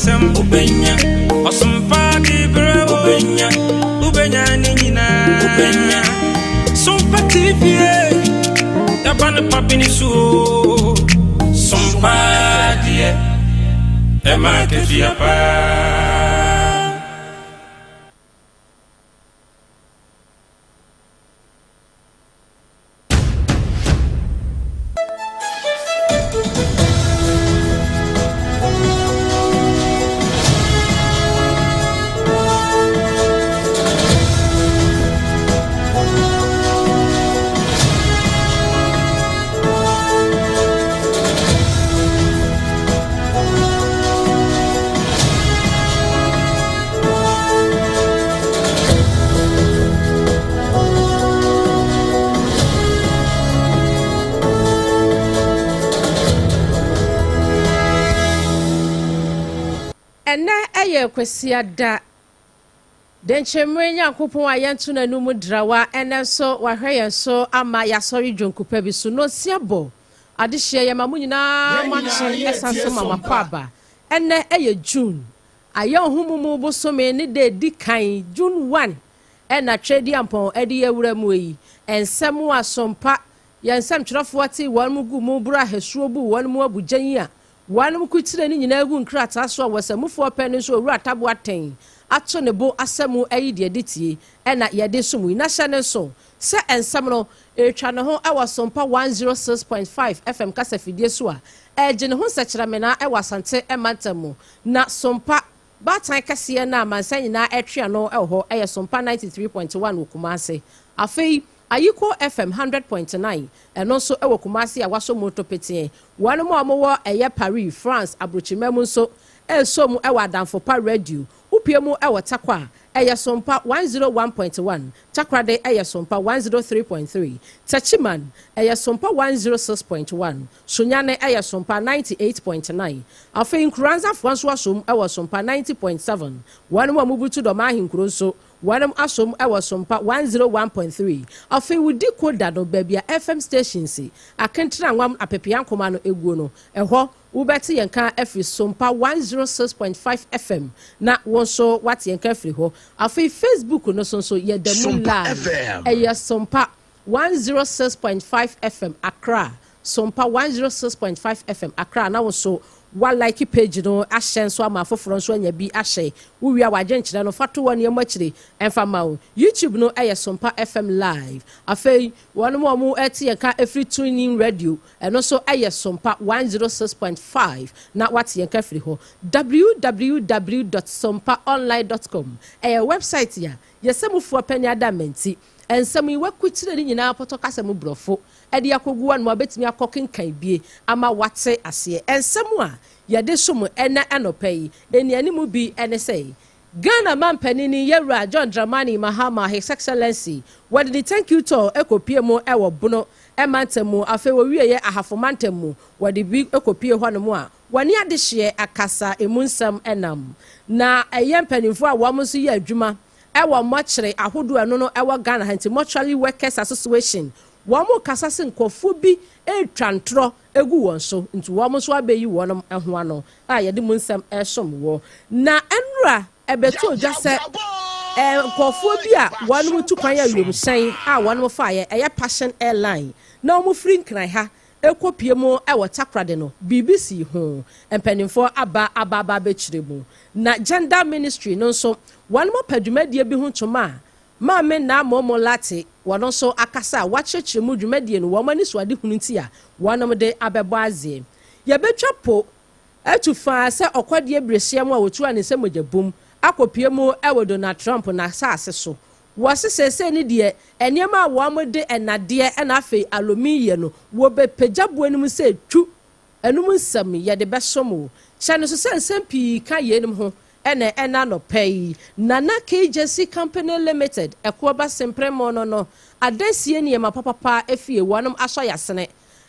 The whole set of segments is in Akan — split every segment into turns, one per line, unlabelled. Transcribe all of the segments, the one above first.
nsɛm wobɛnya, ɔsompa de berɛ wobɛnya, wobɛnya ne nyinaa wobɛnya. Sompa TV yaba no papene so o. Sompa deɛ ɛma akatua paa.
Ɛnnɛ yɛ Kwasiada. Denkyemere Nyankopɔn a yɛnto n'anom drawa, ɛnnɛ nso wahwɛ yɛn so ama yɛasɔre dwonku pa bi so. Nonsia bɔ adehyeɛ, yɛma mo nyinaa
Yɛn nyinaa
moakye, ɛsan
yɛretie
so ma
som
moakɔ
pa.
aba. Ɛnnɛ yɛ June, Ayɛwohomumu bosome ne da edi kan, June 1, ɛna Tweaduampɔn de yɛn wura mu yi. Nsɛm a sompa yɛn nsɛmtwerɛfoɔ tee wɔn mu gu mu boro ahasuo buu wɔn mu abugya yi a wɔnom kutire ne nyinaa gu nkrataa so a wɔsamufoɔ pɛ no nso Owura Taboa Teng ato ne bo asa mu ayi deɛ ɛde tie ɛna yɛde som yi. Na hyɛ no nso sɛ nsɛm no retwa ne ho wɔ Sompa 106.5 FM kasafidie so a ɛregye ne ho nsɛkyerɛmena wɔ Asante mantam mu. Na Sompa baatan kɛseɛ no a amansan nyinaa retwe ano wɔ hɔ yɛ Sompa 93.1 wɔ Kumase. Afei Ayiko FM 100.9 ɛno nso wɔ Kumase a wɔasɔ mu reto peteɛ. Wɔnom a wɔwɔ ɛyɛ Paris, France abrokyima mu nso resɔ mu wɔ Adamfo Pa Radio. Wopue mu wɔ Tarkwa a, ɛyɛ Sompa 101.1, Takoradi ɛyɛ Sompa 103.3, Techiman ɛyɛ Sompa 106.1, Sunyani ɛyɛ Sompa 98.9. Afei Nkuranzafoɔ nso asɔ mu wɔ Sompa 90.7. Wɔnom a wɔbutu Dɔm Ahenkuro nso Wɔnom asom wɔ Sompa 101.3. Afei wodi Koda no baabi a FM stations Akentrangwam Apepeankoma no guo no, ɛhɔ wobɛte yɛn nka afiri Sompa 106.5 FM na wo nso woate yɛn nka afiri hɔ. Afei Facebook no so nso yɛda mu
Sompa
live.
FM.
Ɛyɛ Sompa 106.5 FM Accra. Sompa 106.5 FM Accra na wo nso Wa like page no ahyɛ nso ama afoforɔ nso anya bi ahyɛ. Wo wie a w'adwenkyerɛ no fa to hɔ nea ɛmɔ akyire ɛmfa mma wo. YouTube no ɛyɛ Sompa FM live. Afei wɔnom a wɔn ɛte yɛn ka ɛfiri TuneIn Radio ɛno nso ɛyɛ Sompa 106.5 na wate yɛn ka afiri hɔ. Www dot sompaonline dot com ɛyɛ website a yɛsɛ mufoɔ pɛ ne ada mmanti. Nsɛm yi wakukyire ne nyinaa pɔtɔ kasa mu brɔfo de akɔgu ano a wobɛtumi akɔ kenkan bie ama woate aseɛ. Nsɛm a yɛde som ɛnɛ anɔpa yi nnianimu bi ne sɛ, Ghana manpanini Yɛwura John Dramani Mahama His Excellency wɔde ne thank you tour kɔpie mu wɔ Bono mantam mu, afei wɔwieɛ Ahafo mantam mu wɔde bi kɔpie hɔnom a wɔne adehyeɛ akasa emu nsɛm nam. Na ɛyɛ mpanimfoɔ a wɔn nso yɛ adwuma Ɛwɔ mɔkyere ahodoɔ ɛno no ɛwɔ Ghana ha nti Mortuary Workers Association wɔn kasa se nkorɔfoɔ bi retwa ntorɔ gu wɔn so nti wɔn nso abɛyi wɔn ho ano a yɛde mu nsɛm resom wɔ. Na ɛnora ɛbɛtoo dwa sɛ nkorɔfoɔ bi a wɔn tu kwan yɛ wiemhyɛn a wɔn faeɛ ɛyɛ Passion Airline na wɔn firi Nkran ha rekɔpue mu wɔ Takoradi no, biribi sii ho. Mpanimfoɔ aba aba aba abɛkyerɛ mu. Na Gender Ministry no nso, wɔn apa dwumadie bi ho ntoma a Maame Naa Momo Lartey wɔn nso akasa a wɔakyerɛkyerɛ mu dwumadie no wɔn anisoadehunu nti a wɔn de abɛbɔ adzeɛ. Yɛbɛtwa po atu faa sɛ ɔkɔdeɛ berɛhyia mu a wɔtu a ne nsa mogya bum akɔpue mu wɔ Donald Trump n'asaase so. Wɔse seesei no deɛ nneɛma a wɔn de nnadeɛ na afei alomi yɛ no wɔbɛpagya boɔ no mu sɛ twu. Ɛnom nsɛm yɛde bɛsom wo. Hyɛ no nso sɛ nsɛm pii ka yeinom ho na ɛna anɔpa yi. Nana KJC Company Limited, Ɛkoɔba Sempremo no no adansie nneɛma papapa fie wɔnom asɔ yasene.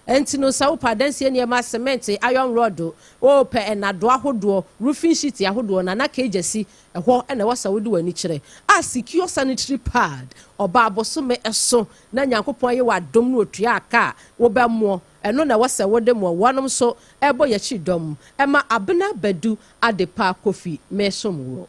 Ɛnti no sɛ wopɛ adansie nneɛma, cement, iron rod, wopɛ nnadoɔ ahodoɔ, roofing sheet ahodoɔ, Nana Kegyasi ɛhɔ na ɛwɔ sɛ wode w'ani kyerɛ. A secure sanitary pad, ɔbaa bosome ɛso na Nyankopɔn ayɛ w'adom na otua aka a wobɛmoɔ, ɛno na ɛwɔ sɛ wode moɔ. Wɔnom nso ɛbɔ yɛakyi dɔm ɛma Abena Badu Adepa Kofi mesom woɔ.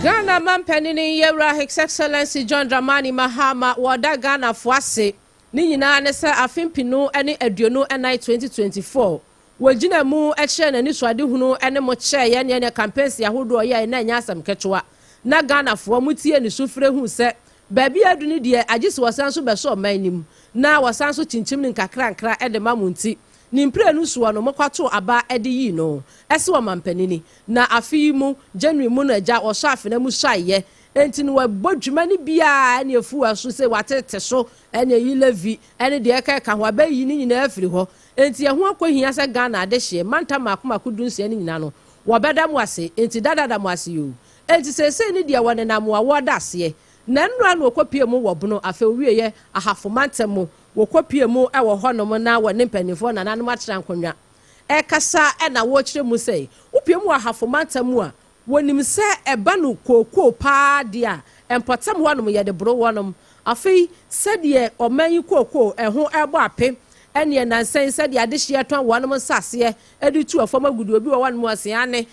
Ghana mampanini Yɛwura His Excellency John Dramani Mahama wɔda Ghanafoɔ ase. Ne nyinaa ne sɛ afe 2024, 2024, wɔgyina mu kyerɛ n'anisoadehunu ne mo kyɛeɛ ne ɛne campaigns ahodoɔ yɛɛ na ɛnyɛ asɛm ketewa na Ghanafoɔ mo tie ne sufrɛ hu sɛ baabi adu no deɛ agye sɛ wɔsan so bɛsɔ ɔman nim na wɔsan so kyinkyim no nkakrankra de ma mo nti ne mprenu soɔ no mokɔto aba de yii no ɛsɛ ɔmampanini. Na afe yi mu January mu no agya wɔsɔ afena mu suaeɛ enti no wɔbɔ dwuma no biara ne afuwa so sɛ watete so ɛne ayi levy ɛne deɛ ɛka ɛka ho abɛyi ne nyinaa afiri hɔ. Enti ɛho akɔhia sɛ Ghana adehyeɛ mantam mako mako 16 no nyinaa no wɔbɛda mo ase. Enti dadada mo ase yoo. Enti seesei ne deɛ wɔnenam a wɔda aseɛ na nnora no wɔkɔpie mu wɔ Bono. Afei wieɛ Ahafo mantam mu wɔkɔpie mu wɔ hɔnom na wɔne mpanimfoɔ nananom akyerɛ nkonnwa ɛkasa ɛna wɔrekyerɛ mu sɛ wopie mu wɔ Ahafo mantam mu a wɔnim sɛ ɛba no kookoo paa deɛ a mpɔtam hɔnom yɛde boro wɔnom. Afei sɛdeɛ ɔman yi kookoo ɛho ɛbɔ ape ɛneɛ nansɛn sɛdeɛ adehyeɛ tɔn wɔnom nsaseɛ ɛde tu ɛfam agudu obi wɔ wɔnom ɔsea ne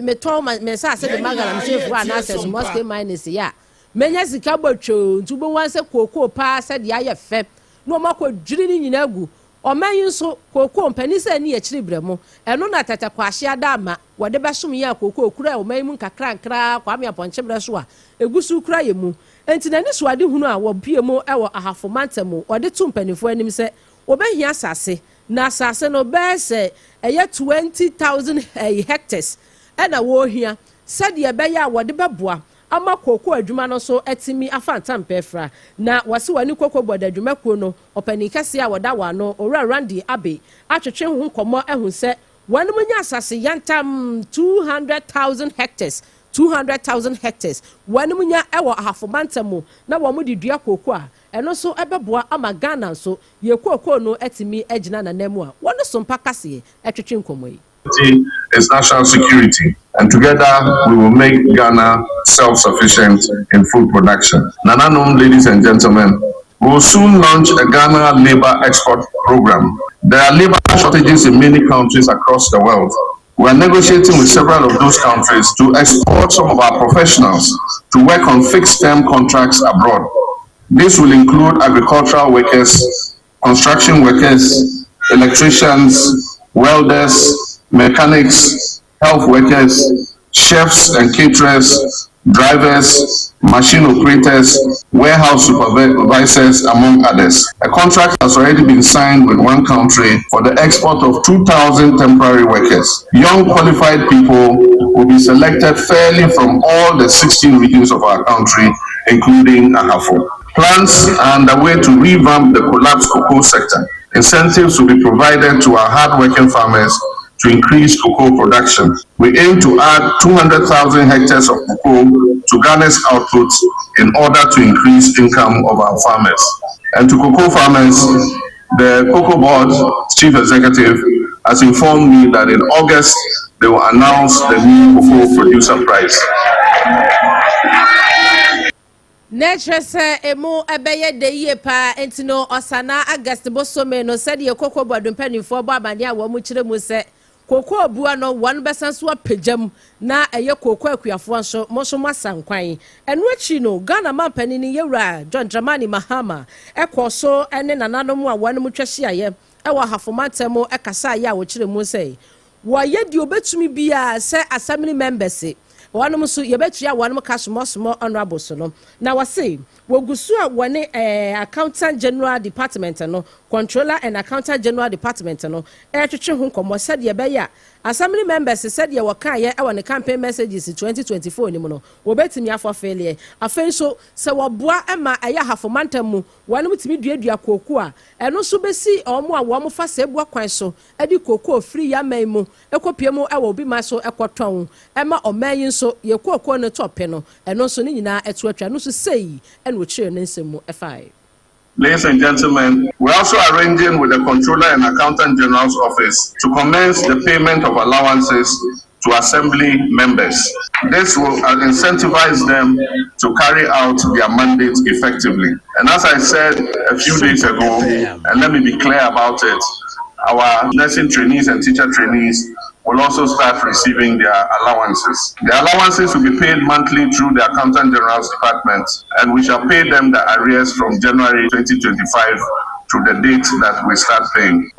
metɔn me nsase de ma galamseyfoɔ anaasɛ small scale miners yɛ a menya sika bɔ twoo. Nti wobɛhu sɛ kookoo paa sɛdeɛ ayɛ fɛ na wɔn akɔdwiri ne nyinaa gu. Ɔman yi nso kookoo mpanin sɛ ani akyiri brɛ mu ɛno na tɛtɛ kwahye ada ama wɔde bɛsom yɛn a kookoo kura ɔman yi mu nkakrankra Kwame Apɔnkye berɛ so a egu so kura yɛ mu. Nti n'ani so ade hunu a wɔpie mu wɔ Ahafo mantam mu wɔde to mpanimfoɔ anim sɛ wɔbɛhia asase na asase no bɛyɛ sɛ ɛyɛ 20,000 hectares ɛna wɔrehia sɛdeɛ ɛbɛyɛ a wɔde bɛboa ama kookoo adwuma no nso atumi afa ntampɛ fra. Na wɔsi wɔne Cocoa Board adwumakuo no ɔpanin kɛseɛ a wɔda wɔn ano, Owura Randy Abe, atwetwe ho nkɔmmɔ ahu sɛ wɔn nya asase yantam 200,000 hectares, 200,000 hectares wɔn nya wɔ Ahafo mantam mu na wɔn de dua kookoo a ɛno nso bɛboa ama Ghana nso yɛ kookoo no atumi agyina n'anan mu a wɔn so mpa kaseɛ atwetwe nkɔmmɔ yi.
Is national security, and together we will make Ghana self-sufficient in food production. Nananom, ladies and gentlemen, we will soon launch a Ghana labor export program. There are labor shortages in many countries across the world. We are negotiating with several of those countries to export some of our professionals to work on fixed-term contracts abroad. This will include agricultural workers, construction workers, electricians, welders, mechanics, health workers, chefs and caterers, drivers, machine operators, warehouse supervisors, among others. A contract has already been signed with one country for the export of 2,000 temporary workers. Young qualified people will be selected fairly from all the 16 regions of our country, including Ahafo. Plans are underway to revamp the collapsed cocoa sector. Incentives will be provided to our hardworking farmers to increase cocoa production. We aim to add 200,000 hectares of cocoa to Ghana's output in order to increase income of our farmers. And to cocoa farmers, the Cocoa Board Chief Executive has informed me that in August they will announce the new cocoa producer price.
Na kyerɛ sɛ emu ɛbɛyɛ de yie paa. Nti no ɔsana August bosome no, sɛdeɛ Cocoa Board mpanimfoɔ bɔ amaneɛ a wɔn kyerɛ mu sɛ kookoo bua no wɔn bɛsan so apagya mu na ɛyɛ kookoo akuafoɔ nso mo nso mo asa nkwan. Ɛno akyi no Ghana mampanin Yɛwura John Dramani Mahama ɛkɔ so ɛne nananom a wɔn mu twa hyiaeɛ ɛwɔ Ahafo mantam ɛkasa ayɛ a wɔkyerɛ mu sɛ wɔyɛ deɛ obɛtumi biara sɛ assembly members wɔnom nso yɛbɛtua wɔnom ka smɔsmɔ honourable so no. Na wɔse wɔgu so a wɔne Accountant General Department no, Controller and Accountant General Department no ɛretwetwe ho nkɔmmɔ sɛdeɛ ɛbɛyɛ a Assembly members sɛdeɛ wɔkaeɛ wɔ ne campaign messages 2024 no mu no, wɔbɛtumi afɔfeeleɛ. Afei nso, sɛ wɔboa ma ɛyɛ Ahafo mantam mu wɔnom tumi duadua kooko a, ɛno nso bɛsi wɔn a wɔn fa saa bua kwan so de kooko firi yɛn aman mu kɔpue mu wɔ obi man so kɔtɔn ma ɔman yi nso yɛn kooko no tɔ pe no, ɛno nso ne nyinaa to atwa. Ɛno nso sei na ɔkyerɛɛ ne nsɛm mu faeɛ.
Ladies and gentlemen, we're also arranging with the Controller and Accountant General's Office to commence the payment of allowances to assembly members. This will incentivize them to carry out their mandate effectively. And as I said a few days ago, and let me be clear about it, our nursing trainees and teacher trainees will also start receiving their allowances. The allowances will be paid monthly through the Accountant General's Department, and we shall pay them the arrears from January 2025 to the date that we start paying.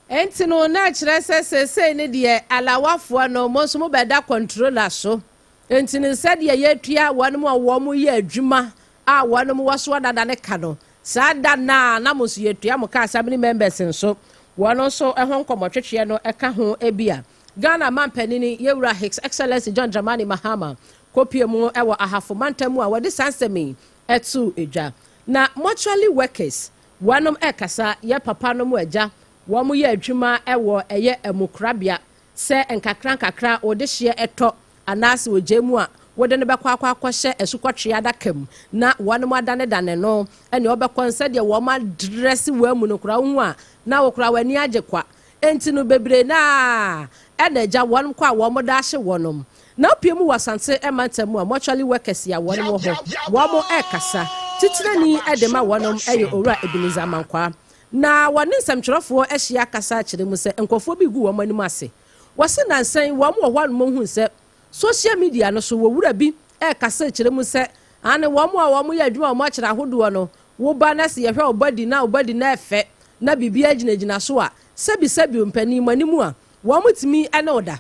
Enti no na ɛkyerɛ sɛ seesei no deɛ Alawafoɔ no mo nso mobɛda controller so. Enti no sɛdeɛ yɛtua wɔnom a wɔn yɛ adwuma a wɔnom wɔ soɔ dada no ka no, saa da no a na mo nso yɛtua mo ka. Assembly members nso wɔn nso ho nkɔmmɔtwetweɛ no ka ho bi a Ghana manpanini Yɛwura His Excellency John Dramani Mahama kɔpue mu wɔ Ahafo mantam mu a wɔde saa nsɛm yi too dwa. Na mortuary workers wɔnom rekasa, yɛ papa nom agya wɔn yɛ adwuma wɔ ɛyɛ amukorabea sɛ nkakra nkakra wode hyeɛ tɔ anaase ogya mu a wode no bɛkɔ akɔ akɔhyɛ asukɔtwea adaka mu na wɔnom adanedane no ɛne ɔbɛkɔ no sɛdeɛ wɔn adrɛse wɔn amu no koraa wohu a na wo koraa w'ani agye kwa enti no bebree no ara ɛna agya wɔnom kɔ a wɔn da ahye wɔnom na wopue mu wɔ Asante mantam mu a mortuary workers a wɔnom wɔ hɔ wɔn ɛrekasa titenani de ma wɔnom ɛyɛ Owura Ebenezer Amankwaa Na wɔne nsɛmtwerɛfoɔ ahyia akasa akyerɛ mu sɛ nkurɔfoɔ bi regu wɔn anim ase. Wɔse nnansa yi wɔn wɔ hɔ a na wɔhunu sɛ social media no so wɔ wura bi rekasa rekyerɛ mu sɛ aane wɔn a wɔyɛ adwuma wɔ mɔkyerɛ ahodoɔ no wo ba na se yɛhwɛ wo body na wo body no ɛfɛ na biribiara gyinagyina so a sɛbi sɛbi o mpanin mo anim a wɔn tumi ne wo da.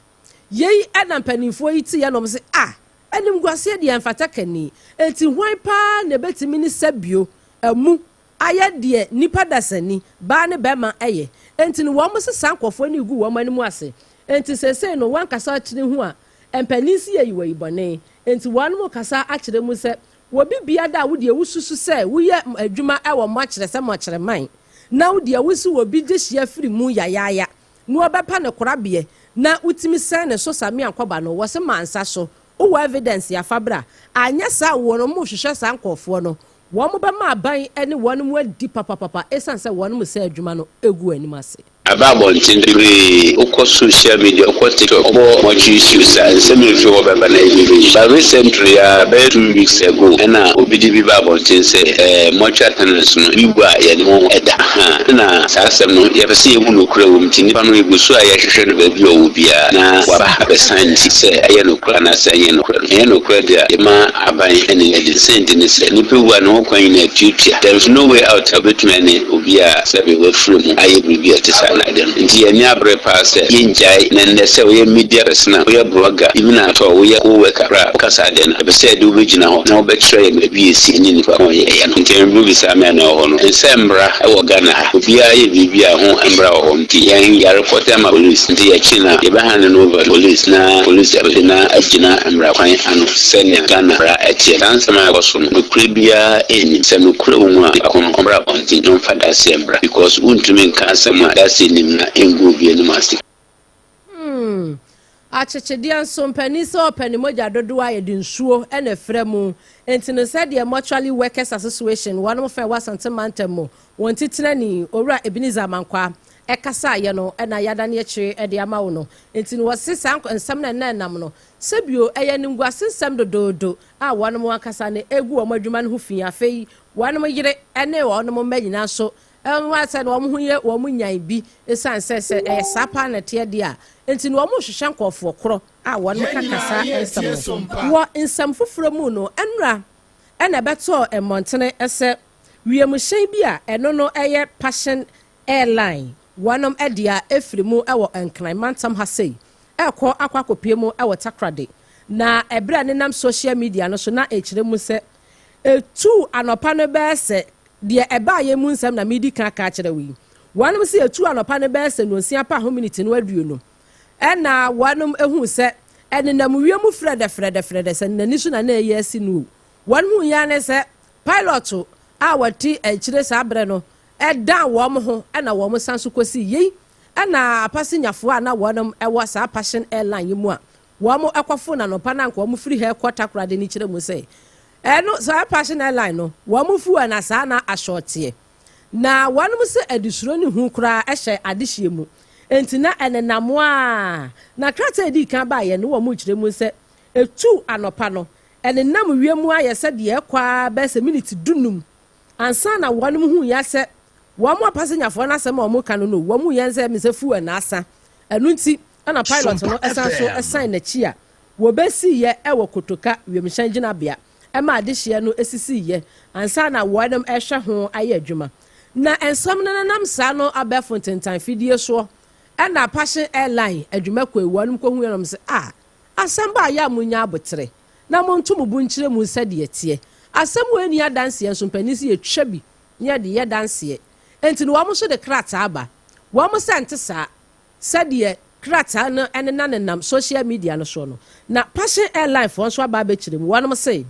Yei na mpaninfoɔ yi teeɛ na wɔn se ah animguaseɛ deɛ ɛmfata kani enti hwan paa na ɛbɛtumi ne sɛbio amu ayɛ deɛ nnipa dasani, baa ne bɛrima, yɛ. Enti no wɔn sesa nkurɔfoɔ ani gu wɔn anim ase. Enti seesei no wɔankasa akyire ho a, mpanin se yɛyi wɔ yi bɔne. Enti wɔnom kasa akyerɛ mu sɛ, wɔ bibiada a wodeɛ wosusu sɛ woyɛ adwuma wɔ moakyerɛ sɛ moakyerɛ man, na wodeɛ wose obi gye hyia firi mu yayaaya, na wɔbɛpa no korabeɛ, na wotumi sɛn ne so samia nkɔba no, wɔse mansa so, wowɔ evidence a fa bra, anyɛ saa a wɔnom hwehwɛ saa nkurɔfoɔ no, Wɔbɛma aban ne wɔn mu adi papapapa esiane sɛ wɔn sɛ adwuma no gu anim ase.
Aba abɔnten bebree, wokɔ social media, wokɔ TikTok, wobɔ mortuary issues a, nsɛm a efi hɔ bɛba no yɛ bebree. But recently ara, bɛyɛ 2 weeks ago, ɛna obi de bi baa abɔnten sɛ ɛɛ mortuary attendants no, ebi wu a yɛne wɔn da. Ahaa, ɛna saa asɛm no, yɛpɛ sɛ yɛhu nokorɛ wɔ mu nti nipa no yɛgu so a yɛhwehwɛ no baabi a ɔwɔ biara na waba abɛsan nti sɛ ɛyɛ nokorɛ anaasɛ ɛnyɛ nokorɛ no. Ɛnyɛ nokorɛ deɛ a, yɛma aban ne adi. Sɛ nti ne sɛ, nipa wu a ne ho kwan nyinaa tuatua. There is no way out a wobɛtumi ɛne obi a sɛbe wafiri mu ayɛ biribi a ɛte saa na ade no. Nti yɛn ani abere paa sɛ yɛngyae na nnɛ sɛ woyɛ media person a, woyɛ blogger, even at all woyɛ co-worker koraa a, woka saa adeɛ no a, yɛpɛ sɛ yɛde wo bɛgyina hɔ na wobɛkyerɛ yɛn baabi a ɛsi ne nipa ko a ɔyɛ no. Nti ɛmmu bisa me a na ɛwɔ hɔ no. Nsɛ mmra wɔ Ghana ha. Obiara yɛ biribi a ho mmra wɔ hɔ nti yɛn yɛarepɔte ama police nti yɛkye no a yɛbɛ hand no over to police na police de no agyina mmra kwan ano sɛnea Ghana mmra teɛ. Saa nsɛm a ɛkɔ so no nokorɛ biara nnim. Sɛ nokorɛ wɔ mu a nipa ko no ɔmmra abɔnten na ɔmfa daseɛ mbra because wontumi nka asɛm a daseɛ nnim na ɛngu obi anim ase.
Akyekyedeɛ nso, mpanin sɛ ɔpɛ ne mogya dodoɔ a yɛde nsuo na ɛfra mu. Enti no sɛdeɛ Mortuary Workers Association wɔnom fɛ wɔ Asante mantam mu wɔn titenani Owura Ebenezer Amankwah ɛkasaeɛ no na yɛadane akyire de ama wo no. Enti no wɔse saa nsɛm no a ɛnna ɛnam no sɛbio ɛyɛ animguase nsɛm dodoodo a wɔnom ankasa no ɛgu wɔn adwuma no ho fi. Afei wɔnom yere ne wɔnom mma nyinaa nso Ɛnwa sɛ na wɔn ho yɛ wɔn nyan bi esiane sɛ sɛ ɛyɛ saa paa na ɛteɛ deɛ a, enti na wɔrehwehwɛ nkurɔfoɔ korɔ a wɔn ka kasa nsɛm no. Wɔ nsɛm foforɔ mu no, nnora na ɛbɛtɔɔ mmɔntene sɛ wiemhyɛn bi a ɛno no yɛ Passion Airline wɔnom dea firi mu wɔ Nkran mantam ha sei rekɔ akɔ akɔpue mu wɔ Takoradi. Na ɛberɛ a nenam social media no so na ɛrekyerɛ mu sɛ Etuu anɔpa no bɛyɛ sɛ deɛ ɛbaeɛ mu nsɛm na meredi kan aka akyerɛ wo yi. Wɔnom sɛ yɛtu anɔpa no bɛyɛ sɛ nonsia pa ho miniti no 20 ɛna wɔnom ehu sɛ ɛnenam wiem frɛdɛfrɛdɛfrɛdɛ sɛ n'ani so na na ɛyɛ asi no o. Wɔn hu ya ne sɛ pilot a wɔte akyire saa berɛ no ɛdan wɔn ho, ɛna wɔn san so kɔsi yei. Ɛna apasenyafoɔ a na wɔnom ɛwɔ saa Passion Airline yi mu a wɔn ɛkɔfo nanɔpa na nka wɔn firi ha ɛkɔ Takoradi ne kyerɛ mu sɛ ɛno saa Passion Airline no wɔn fu na saa na ahyɔɔteɛ na wɔnom sɛ adesuro ne hu koraa ɛhyɛ adehyɛ mu. Nti na ɛnenam a na krataa edi kan baayɛ no, wɔn kyerɛ mu sɛ etu anɔpa no ɛnenam wiem ayɛ sɛ deɛ ɛkɔ a bɛyɛ sɛ miniti 15 ansa na wɔnom hu ya sɛ wɔn apasenyafoɔ n'asɛm a wɔn ka no, wɔn mu yɛn sɛ mesɛ fuel na asa. Ɛno nti ɛna pilot no ɛsan so ɛsan n'akyi a wɔbɛsi yɛ ɛwɔ Kotoka wiemhyɛn gyinabea ɛma adehyeɛ no esisi yɛ ansa na wɔnom ɛhwɛ ho ayɛ adwuma. Na nsɛm no nenam saa no abɛɛfo ntentan fidie soɔ, ɛna Passion Airline adwumakuo wɔnom kɔhu yɛn sɛ a asɛm ba ayɛ a mo nya abotere na mo nto mo bo nkyerɛ mu sɛdeɛ teɛ. Asɛm wɔ ani adanseɛ nso mpanin si yɛtwa bi ne yɛde yɛ danseɛ. Nti no wɔn nso de krataa ba, wɔn sɛ nte saa sɛdeɛ krataa no ɛnena nenam social media no soɔ no. Na Passion Airline foɔ nso aba abɛkyerɛ mu, wɔn se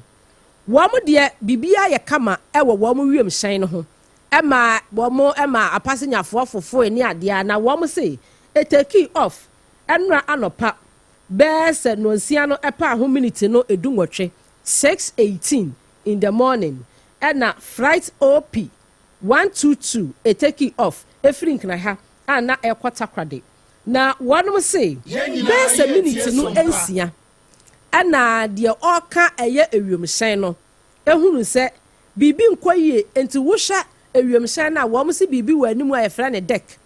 wɔn deɛ biribiara yɛ kama ɛwɔ wɔn wiemhyɛn no ho, ɛma wɔn ɛma apasenyafoɔ fofoe ne adeɛ. Na wɔn se etake off ɛnora anɔpa bɛɛ sɛ nonsia no ɛpa ho miniti no 18, 6:18 in the morning, ɛna flight OP 122 etake off efiri Nkran ha a na ɛkɔ Takoradi. Na wɔnom se bɛɛ sɛ miniti no 6 ɛna deɛ ɔreka ɛyɛ ewiemhyɛn no ehunu sɛ biribi nkɔ yie. Nti wohwɛ ewiemhyɛn no a, wɔn si biribi wɔ anim a yɛfrɛ no deck.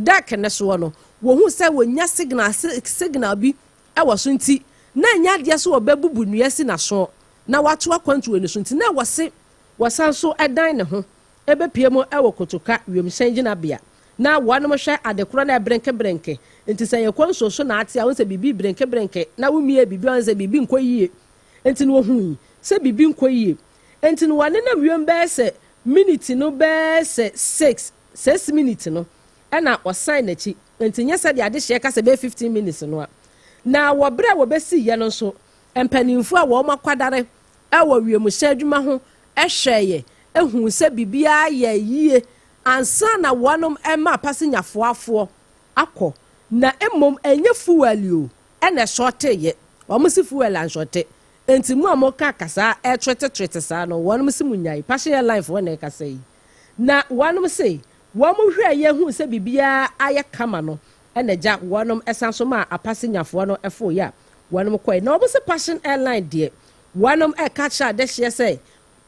Deck ne soɔ no, wɔhu sɛ wɔnya signal bi ɛwɔ so, nti na nya adeɛ so wɔbɛbubu nnua si n'aso na wato akwantu wɔ ne so. Nti na wɔse wɔsan so ɛdan ne ho ɛbɛpie mu ɛwɔ Kotoka wiemhyɛn gyinabea na wɔnom hwɛ adekorɔ na ɛbrenkebrenke. Nti sɛ yɛkɔ nsuo so na ate a, wɔn sɛ biribi brenkebrenke na womie biribi a, wɔn sɛ biribi nkɔ yie. Nti no wɔhu yi sɛ biribi nkɔ yie, nti no wɔnenam wiem bɛyɛ sɛ miniti no bɛyɛ sɛ 6 minutes no ɛna ɔsan n'akyi. Nti nyɛ sɛ deɛ adehyeɛ kasa bɛyɛ 15 minutes no a. Na wɔ berɛ a wɔbɛsi yɛ no nso, mpanimfoɔ a wɔn akwadare ɛwɔ wiemhyɛn adwuma ho ɛhwɛeɛ ehu sɛ biribiara yɛ yie ansa na wɔnom ɛma apasenyafoafoɔ akɔ. Na mmom ɛnyɛ fuel o ɛna ɛsɔɔteeɛ. Wɔn si fuel ansɔɔte. Nti mu a wɔka kasa ɛtwetetwete saa no, wɔnom si mu nyae. Passion Airline foɔ na ɛkasa yi na wɔnom se wɔn hwɛ yɛ hu sɛ biribiara ayɛ kama no, ɛna gya wɔnom ɛsan so ma apasenyafoɔ no ɛfo yɛ a wɔnom kɔɛ. Na wɔn sɛ Passion Airline deɛ, wɔnom ɛka kyerɛ adehyeɛ sɛ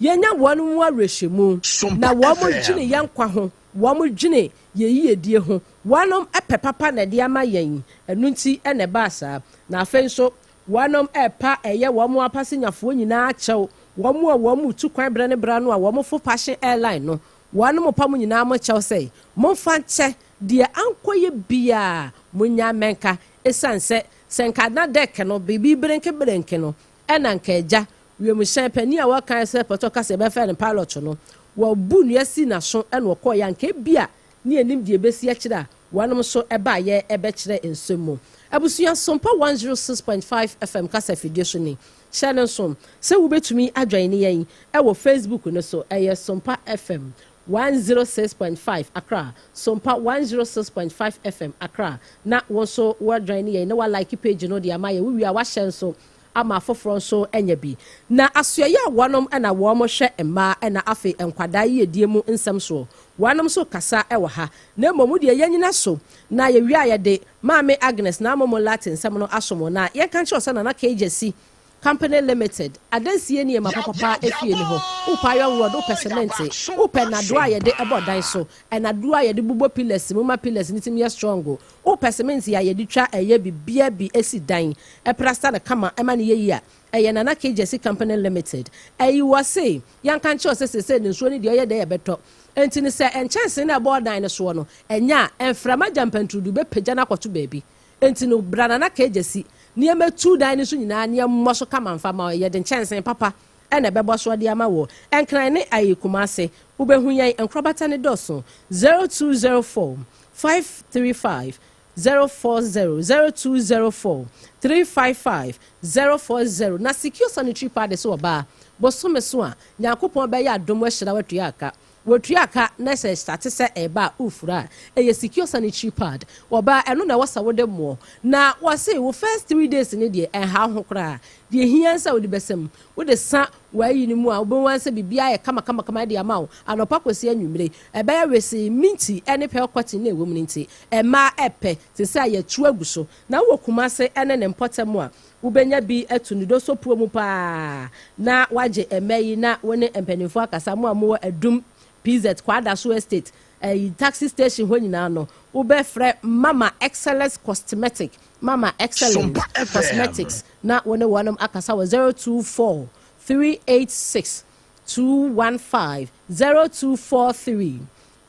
yɛnya wɔn mu awerɛhyɛmu na wɔn dwene yɛn nkwa ho, wɔn dwene yɛn yiedie ho, wɔnom ɛpɛ papa na ɛde ama yɛn. Ɛno nti ɛna ɛbaa saa. Na afei nso wɔnom ɛpa ɛyɛ wɔn apasenyafoɔ nyinaa kyɛw, wɔn a wɔn mu tu kwan brɛ ne brɛ no a wɔn fo Passion Airline no, wɔn mo pa mo nyinaa mo kyɛw sɛ momfa nkyɛ deɛ ankɔ yɛ biaa mo nya mɛnka, ɛsiane sɛ nka na deck no biribi berenke no, ɛna nka agya wiemhyɛn panin a wɔka sɛ pɔtɔ kasa yɛbɛfɛ no pilot no, wɔbu nnua si n'aso ɛna ɔkɔɔ yɛ anka ebi a ne anim deɛ ebesi akyire a wɔnom nso ɛbaayɛ ɛbɛkyerɛ nsɛm mu. Abusua, Sompa 106.5 FM kasa fidie so ni. Hyɛ no nso sɛ wobɛtumi adwan ne yɛn ɛwɔ Facebook no so, ɛyɛ Sompa FM 106.5 Accra, Sompa 106.5 FM Accra, na wɔn nso wɔadwan ne yɛn na wɔalike page no de ama yɛ. Wowie a, wahyɛ nso ama afoforɔ nso anya bi. Na asoɛyɛ a wɔnom ɛna wɔn hwɛ mmaa ɛna afei nkwadaa yiedie mu nsɛm soɔ, wɔnom nso kasa ɛwɔ ha. Na mmom deɛ yɛnyina so na yɛwie a, yɛde Maame Agnes na amomo Latin nsɛm no asom wɔn. Na yɛnka nkyerɛ sɛ Nana Kegyesi Company Limited adansie nneɛma papapa efie ni hɔ. Wopɛ iron rod, wopɛ cement, wopɛ nadoa a yɛde ɛbɔ dan so, ɛnadoa a yɛde bobɔ pillars mu ma pillars ne tim yɛ strong, wopɛ cement a yɛde twa ɛyɛ bibia bi esi dan, ɛprasta no kama ɛma no yɛ yie a, ɛyɛ Nana Kegyesi Company Limited. Ɛyi wɔ se yɛnka nkyerɛ sɛ sese ne nsuo no deɛ ɔyɛ dɛ yɛbɛtɔ. Nti no sɛ nkyɛnsee no ɛbɔ dan no soɔ no ɛnya a, mframa gyampanturudu bɛpagya no akɔto baabi. Nti no bra Nana Kegyesi nneɛma tu dan no so nyinaa, nneɛma so kama nfa ma yɛde nkyɛnsee papa. na ɛbɛbɔ soɔ de ama woɔ. Nkran ne ayi Kumase, wobɛhu yɛn, nkorabata no dɔɔso, 0204 535 040, 0204 355 040. Na Secure Sanitary Pad so ɔbaa, bosome so a, Nyankopɔn bɛyɛ adom ahyira wo atua aka. Wɔtua ka na sɛ ɛstate sɛ ɛreba a wofura a, ɛyɛ secure sanitary pad. Wɔba a, ɛno na ɛwɔ sɛ wode moɔ. Na wɔse wo first 3 days no deɛ ɛnha wo ho koraa. Deɛ ɛhia ne sɛ wode bɛsa mu. Wode sa w'ayi no mu a, wobɛhu ara sɛ biribiara ayɛ kamakamakama de ama wo anɔpa kɔsi anwummere. Ɛbɛyɛ wesee, minti ne pearl cotton na ɛwɔ mu no nti, mmaa pɛ te sɛ a yɛatu agu so. Na wowɔ Kumase ne ne mpɔtam a, Wobɛnya bi atu no dosopuo mu paa na wagye mmɛ yi na wo ne mpanimfoɔ akasa, mo a mowɔ Adum, PZ, Kwadaso Estate, ɛyi taxi station hɔ nyinaa no, wobɛfrɛ Mama Excellence Cosmetic, Mama Excellence Cosmetics na wo ne wɔnom akasa wɔ 024 386 215, 0243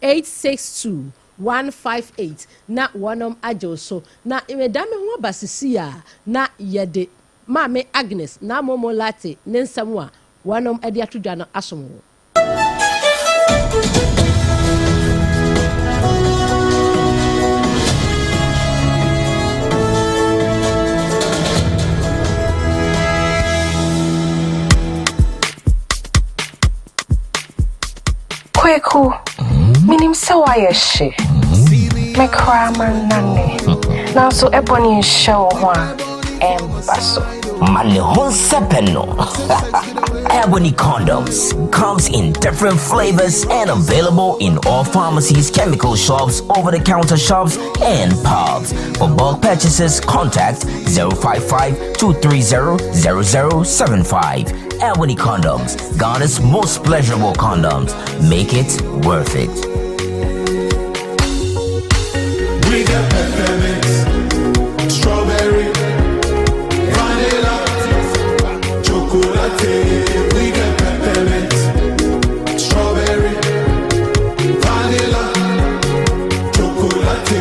862 158 na wɔnom agye wo so. Na meda me ho aba sesei a na yɛde Maame Agnes Namomo Lartey ne nsɛm a wɔnom de ato dwa no asom wo.
Kweku, menim sɛ woayɛ hye. Me koraa mannane. Nanso ɛbɔne nhyɛ wo ho a, ɛmba so.
Ma ne ho nsɛpɛ no. Ebony condoms comes in different flavors and available in all pharmacies, chemical shops, over-the-counter shops, and pubs. For bulk purchases, contact 055 230 0075. Ebony condoms, Ghana's most pleasurable condoms. Make it worth it.
We got peppermint, strawberry, vanilla, chocolate. We got peppermint, strawberry, vanilla, chocolate.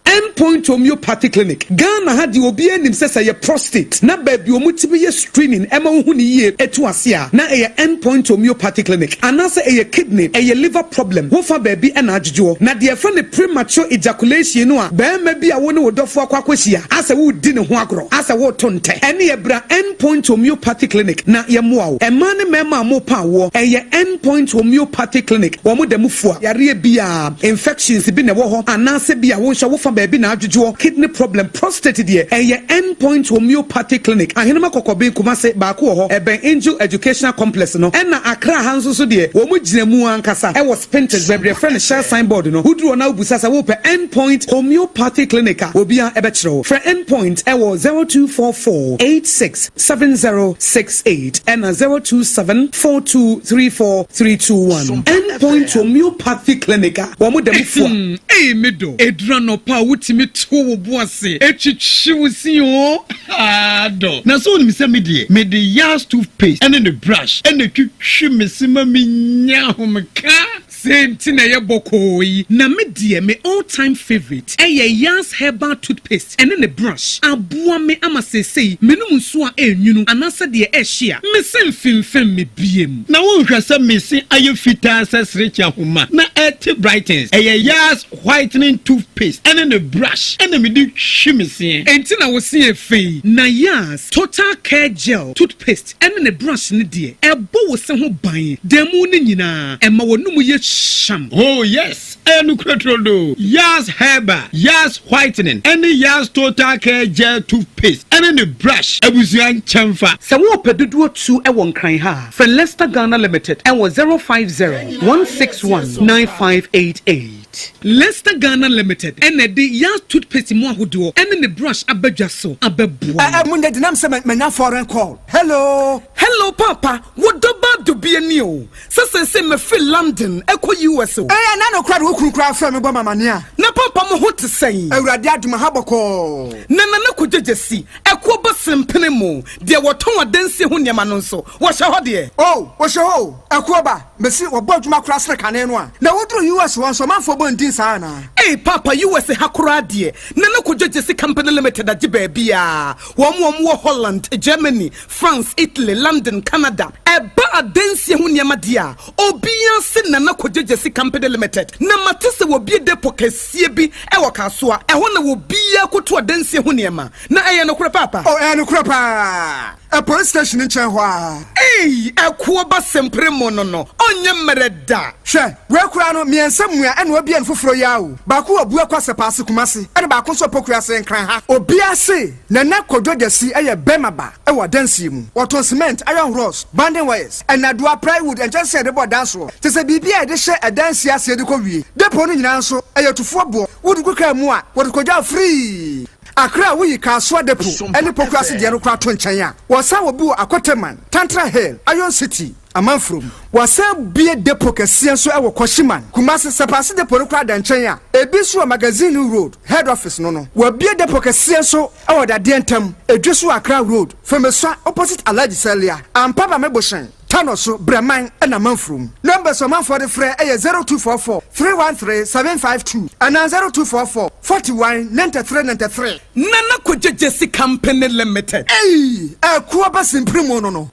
End Point Homeopathy Clinic, Ghana ha deɛ obiara nim sɛ sɛ ɛyɛ prostate na baabi a wɔtumi yɛ screening ma wohu no yie tu ase a, na ɛyɛ End Point Homeopathy Clinic. Anaasɛ ɛyɛ kidney, ɛyɛ liver problem, wofa baabi na adwodwoɔ. Na deɛ yɛfrɛ no premature ejaculation no a barima bi a wo ne wo dɔfoɔ akɔ akɔhyia asɛ woredi ne ho agorɔ, asɛ woreto ntɛ, ɛneɛ bra End Point Homeopathy Clinic na yɛmmoa wo. Mmaa ne mmarima a morepa awoɔ, ɛyɛ End Point Homeopathy Clinic, wɔn da mu fua yareɛ biara. Infections bi na ɛwɔ hɔ anaasɛ bi a wo nso wofa baabi na adwodwoɔ, kidney problem, prostate deɛ ɛyɛ End Point Homeopathy Clinic, Ahenema Kɔkɔben, Kumase, baako wɔ hɔ, ɛbɛn Angel Educational Complex no, ɛna Accra ha nso so deɛ wɔn gyina mu ankasa ɛwɔ Spintex baabi yɛfrɛ no Shell sign board no, woduru hɔ na wobisa sɛ wopɛ End Point Homeopathy Clinic a obiara ɛbɛkyerɛ wo. Frɛ End Point ɛwɔ 0244 86 7068 ɛna 027 4234 321. End Point Homeopathy Clinic a wɔn da mu fua.
Ei me dɔ, ɛduru anɔpa a wotumi to wo bo ase twitwi wo se oo, haa dɔ. Na sɛ wonim sɛ me deɛ, mede Yas toothpaste ne ne brush na ɛtwitwi me se ma menya ahomeka.
Sei nti na ɛyɛ bɔkɔɔ yi. Na me deɛ me all time favourite ɛyɛ Yas herbal toothpaste ɛne ne brush. Aboa me ama seesei menom nsuo a ɛnwunu anaasɛ deɛ ɛhye a, me se mfemfem me biam.
Na wonhwɛ sɛ me se ayɛ fitaa sɛ serekye ahoma na ɛte brightens. Ɛyɛ Yas whitening toothpaste ɛne ne brush ɛna mede twi me seɛ.
Enti na wo se yɛ fɛ yi. Na Yas total care gel toothpaste ɛne ne brush no deɛ, ɛbɔ wo se ho ban da mu no nyinaa, ɛma w'anomu yɛ hyeam.
Oh yes, ɛyɛ nokorɛ turodoo. Yas Herbal, Yas Whitening, ɛne Yas Total Care Gel Toothpaste ɛne ne brush abusua nkyɛnfa.
Sɛ worepɛ dodoɔ tu wɔ Nkran ha a, frɛ Lester Ghana Limited wɔ 050 161 9588. Lester Ghana Limited na ɛde Yas Toothpaste mu ahodoɔ ne ne brush aba dwa so abɛboa
Eh eh
wo.
mo nyɛ denam sɛ manya foreign call hello.
Hello paapa, wo dɔ ba dɔ bi ani o, sɛ seesei mafiri London kɔ US o.
Eh ɛna no koraa de wo kunu koraa frɛ me bɔ me amaneɛ a.
Na paapa mo ho te sɛn?
Awurade adom aha bɔkɔɔ.
Na Nana Kwadwo Gyasi, ɛkoɔ ba. sempene mu, deɛ wɔtɔn adansie ho nneɛma no nso, wɔhyɛ hɔ deɛ?
Oh, wɔhyɛ hɔ o, ɛkoɔ ba, mese wɔbɔ adwuma koraa sene kane no a. Na woduru US hɔ nso, ɔmanfoɔ bɔ ndin saa anaa?
Ei paapa, US ha koraa deɛ, Nana Kojo Gyasi Company Limited agye baabiaa. Wɔn a wɔwɔ Holland, Germany, France, Italy, London, Canada. Ɛba adansie ho nneɛma deɛ a, obiara se Nana Kojo Gyasi Company Limited. Na mate sɛ wɔabue depot kɛseɛ bi wɔ Kasoa. Ɛhɔ na obiara kɔtu adansie ho nneɛma. Na ɛyɛ nokorɛ paapa?
Oh, ɛyɛ nokorɛ paa. Ɛ police station nkyɛn hɔ ara.
Ei, ɛkoɔ ba sempere mo no no, ɔnyɛ mmerɛ da.
Hwɛ, wei koraa no, mmiɛnsa mua ɛna wabue no foforɔ yi ara o. Baako wɔ Buakwa Sɛpaase Kumasi, ɛna baako nso wɔ Pokuase Nkran ha. Obiara se Nana Kojo Gyasi yɛ bɛrima ba wɔ adansie mu. Wɔtɔn cement, iron rods, banding wires, nnadewa, plywood, nkyɛnsee a yɛde bɔ dan soɔ, kyerɛ sɛ biribi a yɛde hyɛ adansie aseɛ de kɔ wie. Depot no nyinaa nso, ɛyɛ tufoɔ boɔ. Wode gu kaa mu a, wɔde kɔgya wo firii. Accra a woyi Kasoa Depot ne Pokuase deɛ no koraa to nkyɛn a, wɔsan wɔ bi wɔ Akoteman, Tantra Hill, Iron City, Amanfurom. Wɔasan abue depot kɛseɛ nso wɔ Kwashiman, Kumasi. Sɛpaase depot no koraa da nkyɛn a, ebi nso wɔ Magazine Road, Head Office no no. Wɔabue depot kɛseɛ nso wɔ Dadeɛ Ntam, Edweso Accra Road, Femesua opposite Alhaji Salia, Ampaba Mebohyɛn, Tano so, Brɛman na Amanfurom. Numbers a ɔmanfoɔ de frɛ yɛ 0244 313 752 anaa 0244 41 93 93.
Nana Kwadwo Gyasi Company Limited.
Ei! Ɛko aba simpiri mu no no.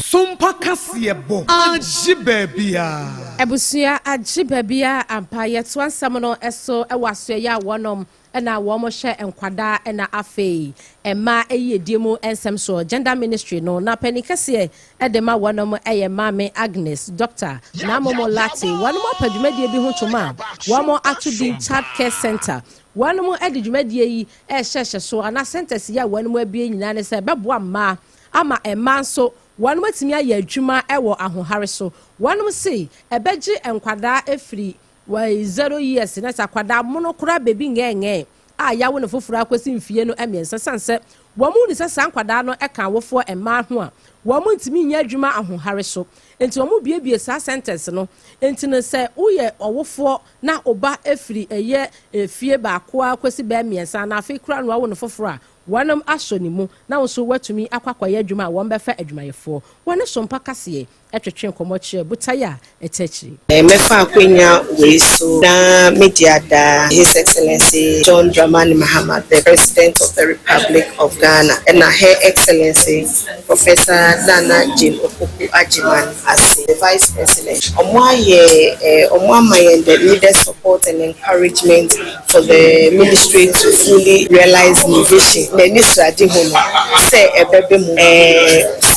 Sompa kaseɛbɔ agye baabiara.
Abusua agye baabiara ampa. Yɛtoa nsɛm no so wɔ asoɛeɛ a wɔnom na wɔhyɛ nkwadaa na afei mmaa yiedie mu nsɛm soɔ, Gender Ministry no, na panin kɛseɛ de ma wɔnom yɛ Maame Agnes Doctor Namomo Lartey. Wɔnom apa dwumadie bi ho twom a wɔn ato din Child Care Centre. Wɔnom de dwumadie yi rehyɛhyɛ so anaa centres yi a wɔnom abue nyinaa ne sɛ ɛbɛboa mmaa ama mmaa nso wɔnom atumi ayɛ adwuma wɔ ahohare so. Wɔnom se ɛbɛgye nkwadaa afiri Wai zero years na sɛ akwadaa mono koraa baby ngɛɛngɛɛ a yawo no foforɔ akɔsi mfie no mmiɛnsa sane sɛ wɔn hu no sɛ saa nkwadaa no ka awofoɔ mmaa ho a wɔn ntumi nyɛ adwuma ahohare so nti wɔn buebue saa centers no nti no sɛ woyɛ ɔwofoɔ na oba firi ɛyɛ fie baako ara kɔsi bɛɛ mmiɛnsa anaa afei koraa no wawo no foforɔ a wɔnom asɔ ne mu na wo nso woatumi akɔ akɔyɛ adwuma a wɔn bɛfa adwumayɛfoɔ wɔne sompa kaseɛ twetwe nkɔmmɔ kyerɛ botae a ɛtɛ akyiri.
Mɛfa akwanya wei so na medi ada His Excellency John Dramani Mahama, the President of the Republic of Ghana, ɛna Her Excellency Professor Nana Jane Opoku Agyemang ase, the Vice President. Wɔn ayɛ, wɔn ama yɛn the needed support and encouragement for the ministry to fully realise ne vision, n'anisoadehu no, sɛ ɛbɛba mu.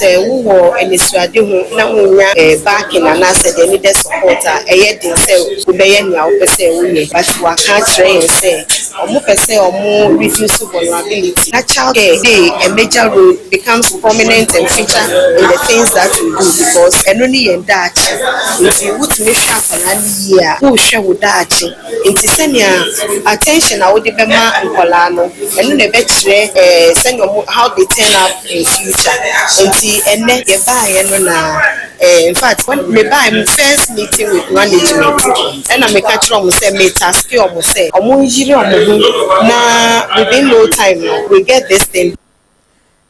Sɛ wowɔ anisoadehu na wunnya backing anaasɛ the needed support a, ɛyɛ den sɛ wobɛyɛ nea wopɛ sɛ woyɛ. But wɔaka akyerɛ yɛn sɛ wɔpɛ sɛ wɔn reduce vulnerability na child care play a major role, becomes prominent and feature in the things that we do because ɛno ne yɛn daakye. Nti wotumi hwɛ akwadaa no yie a, worehwɛ wo daakye. Nti sɛnea attention a wode bɛma nkwadaa no, ɛno na ɛbɛkyerɛ sɛnea wɔn how they turn up in future. Nti ɛnnɛ yɛbaeɛ no na in fact when mebaeɛ me first meeting with management ɛna meka kyerɛ wɔn sɛ me task wɔn sɛ wɔn nyere wɔn ho na within no time no we get this thing.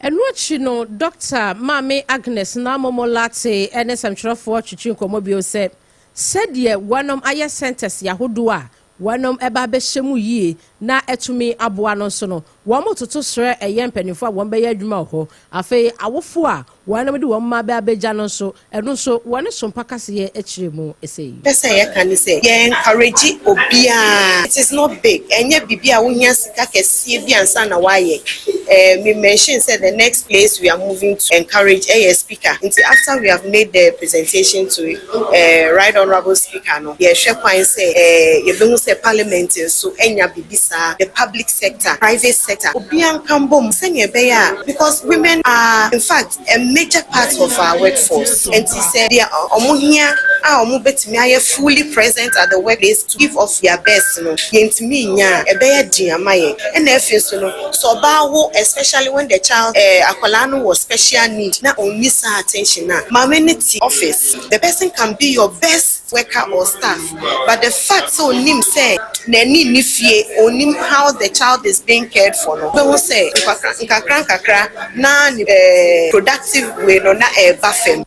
Ɛno akyi no, Dɔkta Maame Agnes Namomo Lartey ne nsɛmtwerɛfoɔ twetwee nkɔmmɔ bio sɛ, Sɛdeɛ wɔnom ayɛ sɛntɛse ahodoɔ a wɔnom ɛba abɛhyɛ mu yie na atumi aboa no nso no, wɔn toto srɛ ɛyɛ mpaninfoɔ a wɔn bɛyɛ adwuma wɔ hɔ. Afei awofoɔ a wɔnom de wɔn mma bɛ abɛgya no nso, ɛno nso wɔne sompa kaseɛ kyerɛ mu sei.
Pɛ sɛ yɛka ne sɛ yɛ encourage obiara, it is not big, ɛnyɛ biribi a wohia sika kɛseɛ bi ansa na woayɛ. Me mention sɛ the next place we are moving to encourage ɛyɛ Speaker. Nti after we have made the presentation to Right Honourable Speaker no, yɛhwɛ kwan sɛ yɛbɛhu sɛ Parliament nso anya biribi saa, the public sector, private sector, obiara nka mbom sɛnea ɛbɛyɛ a, because women are in fact a major part of our workforce. Nti sɛ deɛ ɔmo hia a ɔmo bɛtumi ayɛ fully present at the workplace to give off their best no, yɛntumi nya a, ɛbɛyɛ den ama yɛn. Ɛna afei nso no, sɛ ɔbaa wo, especially when the child akwadaa no wɔ special need na ɔnni saa attention a, maame ne te office, the person can be your best worker or staff, but the fact sɛ onim sɛ n'ani nni fie, onim how the child is being cared for no, bɛhu sɛ nkakra nkakra nkakra na ne productive way no na ɛɛba fam.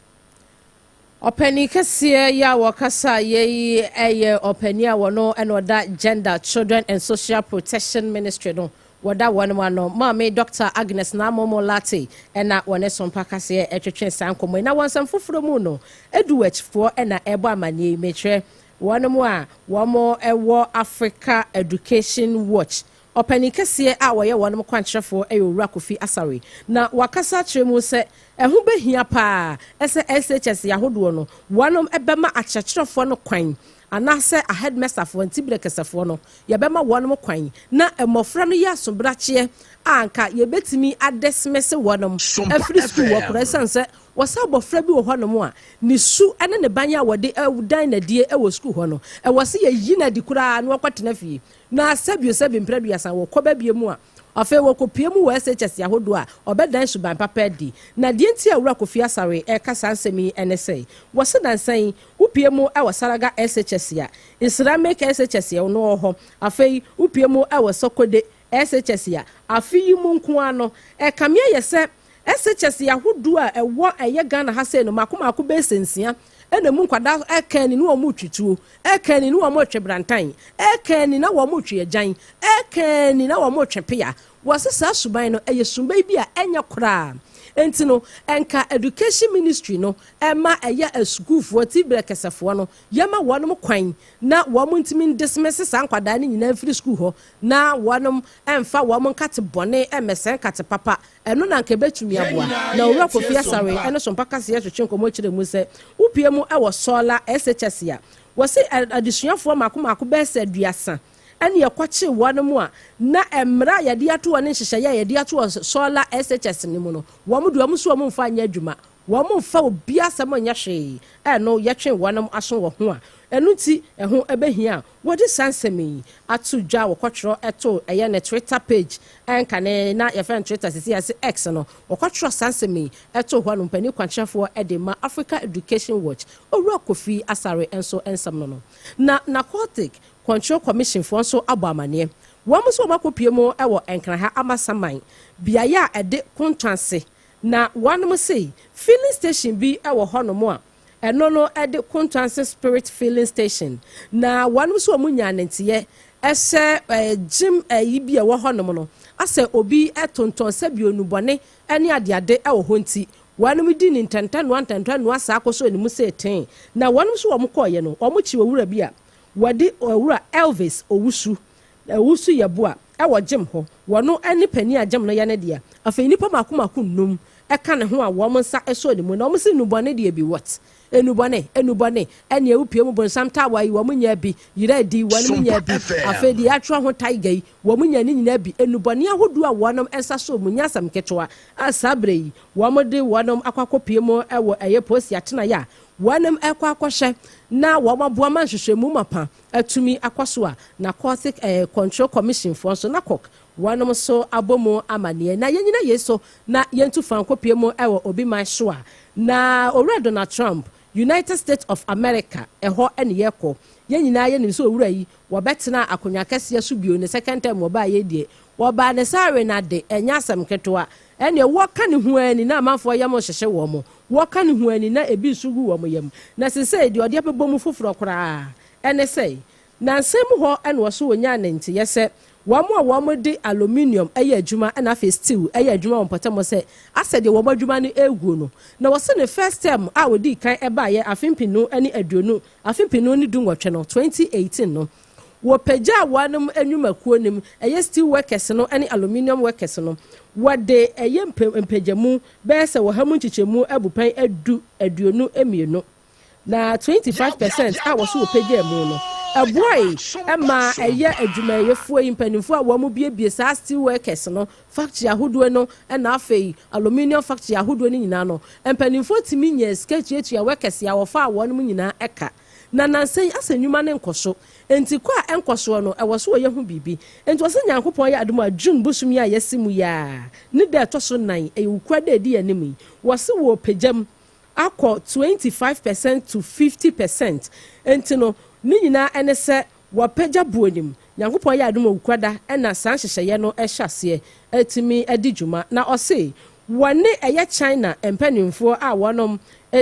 Ɔpanin kɛseɛ yi a wɔkasa yɛ yi yɛ ɔpanin a wɔno ɛna ɔda Gender, Children and Social Protection Ministry no, wɔda wɔn ano, Maame Dr Agnes Naa Momo Lartey, ɛna wɔne Sompa kaseɛ ɛtwetwe saa nkɔmmɔ yi. Na wɔn nsɛm foforɔ mu no, Eduwatchfoɔ ɛna ɛbɔ amanneɛ yi, mekyerɛ wɔn mu a wɔn ɛwɔ Africa Education Watch. Ɔpanin kɛseɛ a wɔyɛ wɔn kwankyerɛfoɔ yɛ Owura Kofi Asare, na wakasa akyerɛ mu sɛ ɛho bɛhia paa ɛsɛ SHS ahodoɔ no wɔn bɛma akyerɛkyerɛfoɔ no kwan, anaasɛ aheadmasterfoɔ, ntibire kɛsɛfoɔ no, yɛbɛma wɔn kwan na mmɔfra no yɛ asobrakyeɛ a nka yɛbɛtumi adismiss wɔn afiri sukuu wɔ kora, ɛsiane sɛ wɔsɛ abɔfra bi wɔ hɔnom a ne su ne ne ban a wɔde dan nadie wɔ sukuu hɔ no, ɛwɔ sɛ yɛyi no adi koraa na wɔkɔtena fie. Na sɛbio sɛbi mprɛduasa wɔkɔ baabi mu a, afei wɔkɔpie mu wɔ SHS ahodoɔ a, ɔbɛdan suban papa adi. Na deɛ nti a Wura Kofi Asare ɛka saa nsɛm yi ne sɛ, wɔse nansan wopie mu wɔ Salaga SHS a, Islamic SHS no wɔ hɔ, afei wopie mu wɔ Sɔkode SHS a, afe yi mu nko ara no, ɛkame ayɛ sɛ SHS ahodoɔ a ɛwɔ ɛyɛ Ghana ha sei no, mako mako bɛyɛ sɛ 6 ɛna mu nkwadaa ɛka ni ne wɔn retwi tuo, ɛka ni ne wɔn retwe brantan, ɛka ni na wɔn retwe agyan, ɛka ni na wɔn retwe pea. Wɔsi saa suban no ɛyɛ suban bi a ɛnyɛ koraa. Nti no, ɛnka Education Ministry no ɛma ɛyɛ asukuufoɔ tibere kɛsɛfoɔ no, yɛma wɔn kwan na wɔn ntumi ndismiss saa nkwadaa no nyinaa mfiri sukuu hɔ, na wɔn ɛmfa wɔn nkate bɔne ɛmɛsɛn nkate papa. Ɛno na nka ebɛtumi aboa. Na Owura Kofi Asare ɛne Sompa kaseɛ twetwe nkɔmɔ kyerɛ mu sɛ wopie mu ɛwɔ Sɔɔla SHS a, wɔsi adesuafoɔ mako mako bɛyɛ sɛ 30 ɛne ɛkɔkye wɔn mu a, na mmerɛ a yɛde ato wɔn nhyehyɛeɛ a yɛde ato wɔ Sɔɔla SHS no mu no, wɔn de wɔn nso wɔn mfa nyɛ adwuma, wɔn mfa obi asɛm nyɛ hwee. Ɛno yɛtwe wɔn aso wɔ ho a, ɛno nti ɛho ɛbɛhia a wɔde saa nsɛm yi ato dwa. Wɔkɔtwerɛ ɛto ɛyɛ ne Twitter page, ɛnkane na yɛfrɛ no Twitter, sisi yɛsɛ X no, wɔkɔtwerɛ saa nsɛm yi ɛto hɔ no. Mpanin kwankyerɛfoɔ ɛde ma Africa Education Watch, Owura Kofi Asare nso nsɛm no na Narcotic Control Commission foɔ nso abɔ amaneɛ. Wɔn nso wɔn akɔpie mu ɛwɔ Nkraha Amasaman beaeɛ a ɛde Kontwanse, na wɔn se filling station bi ɛwɔ hɔnom a ɛno no ɛde Kontwanse Spirit Filling Station, na wɔn nso wɔn nya ananteɛ ɛhyɛ gym ɛyi bi a ɛwɔ hɔnom no asɛ obi ɛtontɔn sɛbi onubɔne ɛne adeade ɛwɔ hɔ. Nti wɔn di ne ntɛntɛnoa ntɛntɛnoa saa akɔ so anim sɛ ten, na wɔn nso wɔn kɔɔyɛ no, wɔn kyi owura bi a wɔde Owura Elvis Owusu Owusu Yɛboa ɛwɔ gym hɔ. Wɔn ne panin a gym no yɛ ne deɛ. Afei nipa mako mako nnum ɛka ne ho a wɔn nsa ɛsɔ ne mu, na wɔn si nnubɔne deɛ bi wɔt enubɔne enubɔne ɛne ewupie mu bonsam taawa yi, wɔn nya bi yira di, wɔn nya bi. Afei deɛ atwerɛ ho tiger yi, wɔn nya ne nyinaa bi. Enubɔne ahodoɔ a wɔn nsa so mu nya asɛm ketewa a, saa abere yi wɔn de wɔn akɔ akɔpie mu ɛwɔ ɛyɛ polisi atenaeɛ a wɔn ɛkɔ akɔhyɛ na wɔn aboa ma nhwehwɛmu mapa atumi akɔ so. A Narcotic Control Commission foɔ nso, NACOC, wɔn nso abɔ mu amaneɛ. Na yɛn nyina yei so na yɛntu fan kɔpie mu ɛwɔ obi man so a, na Owura Donald Trump, United States of America, ɛhɔ ɛne yɛkɔ. Yɛn nyinaa yɛnim sɛ owura yi wɔbɛtena akonnwa kɛseɛ so bio ne second term. Wɔbaa yɛ deɛ wɔbaa ne sáré na de ɛnyɛ asɛm ketewa. Ɛnneɛ wɔka ne ho ani na amanfoɔ yam hyehyɛ wɔn mo, wɔka ne ho ani na ebi nso gu wɔn yam. Na sesei deɛ ɔde abɛbɔ mu foforɔ koraa ɛne sɛ, nansan mu hɔ ɛna wɔso wɔnya ne nteyɛ sɛ wɔn a wɔn de aluminium ɛyɛ adwuma ɛna afei steel ɛyɛ adwuma wɔ mpɔtam sɛ asɛ deɛ wɔn adwuma no eguo no. Na wɔsi ne first term a wɔdi kan ɛbaayɛ afe 2020, afe 2018 no, 2018 no, Wɔpagyaa wɔnom nnwumakuo no mu, ɛyɛ steel workers no ne aluminium workers no, wɔde ɛyɛ mpagyamu bɛyɛ sɛ wɔha mu nkyekyɛmu abupɛn du 22, na 25 percent a wɔso wɔpagyaa mu no, ɛboae ma ɛyɛ adwumayɛfoɔ yi mpanimfoɔ a wɔn biebie saa steel workers no factory ahodoɔ no, ɛna afei aluminium factory ahodoɔ no nyinaa no, mpanimfoɔ tumi nya sika tuatua workers a wɔfa a wɔn nyinaa ɛka. Na nansa yi asɛ nnwuma ne nkɔ so, nti kɔ a ɛnkɔ soɔ no, ɛwɔ so wɔyɛ ho biribi. Nti wɔsɛ Nyankopɔn yɛ adom a, June bosom yi a yɛsi mu yaa ne da ɛtɔ so 4, ɛyɛ Wukura da edi anim yi, wɔsi wɔ pagyam akɔ 25% to 50%. Nti no ne nyinaa ɛne sɛ wɔpagya buo nim. Nyankopɔn yɛ adom a, Wukurada ɛna saa nhyehyɛeɛ no ɛhyɛ aseɛ ɛtumi adi dwuma. Na ɔse wɔne ɛyɛ China mpanimfoɔ a wɔnom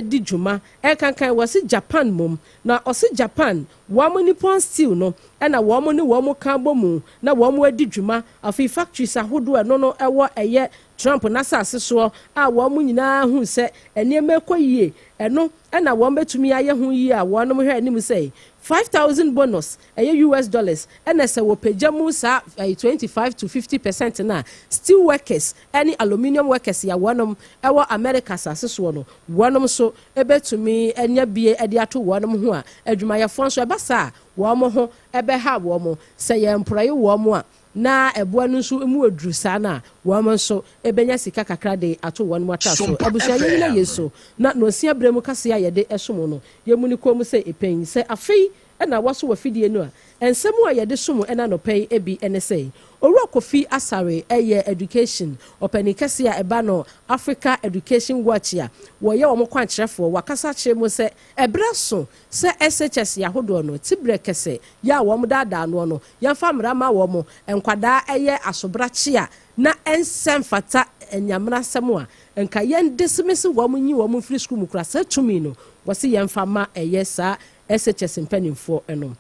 di dwuma ɛkankan, wɔsi Japan mom, na ɔsi Japan wɔn Nippon Steel no ɛna wɔn ne wɔn ka bɔ mu na wɔn adi dwuma. Afei factories ahodoɔ ɛno no ɛwɔ ɛyɛ Trump n'asase soɔ a wɔn nyinaa hu sɛ nneɛma ɛkɔ yie, ɛno ɛna wɔn bɛtumi ayɛ ho yie a wɔn hwɛ anim sɛ 5,000 bonus, ɛyɛ US dollars, ɛna sɛ wɔpagya mu saa ɛyɛ 25 to 50% na steel workers ɛne aluminium workers yɛ wɔnom ɛwɔ America asase soɔ no, wɔnom nso ɛbɛtumi ɛnya bie ɛde ato wɔnom ho a adwumayɛfoɔ nso ɛba saa wɔn ho ɛbɛha wɔn sɛ yɛn mporɔye wɔn a na ɛboa no nso mu aduru saa no a, wɔn nso ɛbɛnya sika kakra de ato wɔn mu ata so. Abusua, yɛn nyina yɛ so na nonsia berɛ mu kaseɛ a yɛde ɛsom no, yɛmu ne kɔn mu sɛ ɛpɛn sɛ afei ɛna wɔso wɔ fidie no a, nsɛm a yɛde som ɛna nɔpɛ yi ebi ɛne sɛ Owura Kofi Asare, ɛyɛ education ɔpanin kɛseɛ a ɛba no Africa Education Watch a wɔyɛ wɔn kwankyerɛfoɔ, wakasa kyerɛ mu sɛ ɛberɛ so sɛ SHS ahodoɔ no tibrɛ kɛsɛ yɛ a wɔn daadaa noɔ no, yɛmfa mmara ma wɔn nkwadaa ɛyɛ asobrakye a na ɛnsɛ mfata nyamena asɛm a nka yɛn dismiss wɔn, nyi wɔn mfiri sukuu mu kura. Sɛ tumi no wɔsi yɛmfa ma ɛyɛ saa SHS mpanimfoɔ no.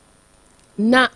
Na